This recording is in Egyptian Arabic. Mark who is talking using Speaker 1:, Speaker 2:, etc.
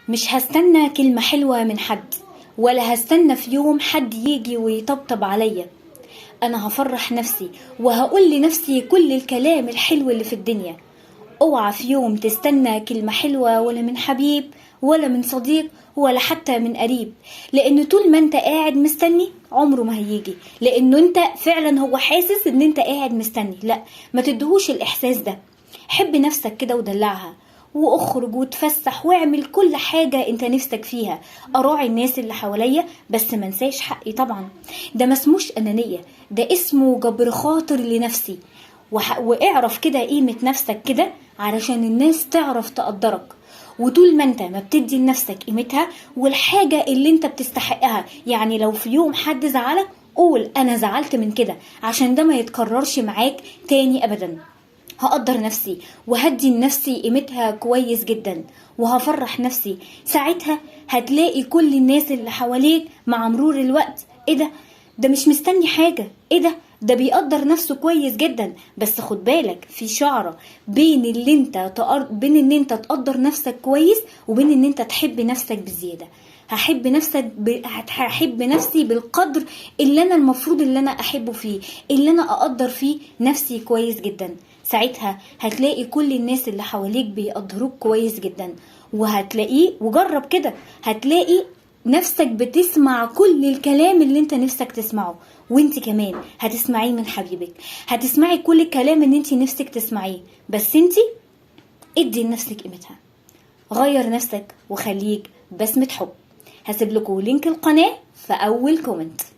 Speaker 1: مش هستنى كلمة حلوة من حد، ولا هستنى في يوم حد يجي ويطبطب عليا. انا هفرح نفسي وهقول لنفسي كل الكلام الحلو اللي في الدنيا. اوعى في يوم تستنى كلمة حلوة ولا من حبيب ولا من صديق ولا حتى من قريب، لان طول ما انت قاعد مستني عمره ما هيجي، لانه انت فعلا هو حاسس ان انت قاعد مستني. لا، ما تدهوش الاحساس ده. حب نفسك كده ودلعها، واخرج وتفسح واعمل كل حاجة انت نفسك فيها. اراعي الناس اللي حواليا بس ما انساش حقي طبعا. ده ما اسموش انانية، ده اسمه جبر خاطر لنفسي. واعرف كده قيمة نفسك كده علشان الناس تعرف تقدرك. وطول ما انت ما بتدي لنفسك قيمتها والحاجة اللي انت بتستحقها، يعني لو في يوم حد زعلك قول انا زعلت من كده عشان ده ما يتكررش معاك تاني ابدا. هقدر نفسي وهدي لنفسي قيمتها كويس جدا وهفرح نفسي. ساعتها هتلاقي كل الناس اللي حواليك مع مرور الوقت، ايه ده، ده مش مستني حاجة، ايه ده، ده بيقدر نفسه كويس جدا. بس خد بالك، في شعرة بين اللي انت بين ان انت تقدر نفسك كويس وبين ان انت تحب نفسك بزيادة. هحب نفسي بالقدر اللي انا المفروض اللي انا احبه فيه، اللي انا اقدر فيه نفسي كويس جدا. ساعتها هتلاقي كل الناس اللي حواليك بيقدروك كويس جدا، وهتلاقيه، وجرب كده هتلاقي نفسك بتسمع كل الكلام اللي انت نفسك تسمعه، وانت كمان هتسمعيه من حبيبك، هتسمعي كل الكلام اللي انت نفسك تسمعيه. بس انت ادي لنفسك قيمتها، غير نفسك وخليك بسمة حب. هسيب لكم link القناة في أول comment.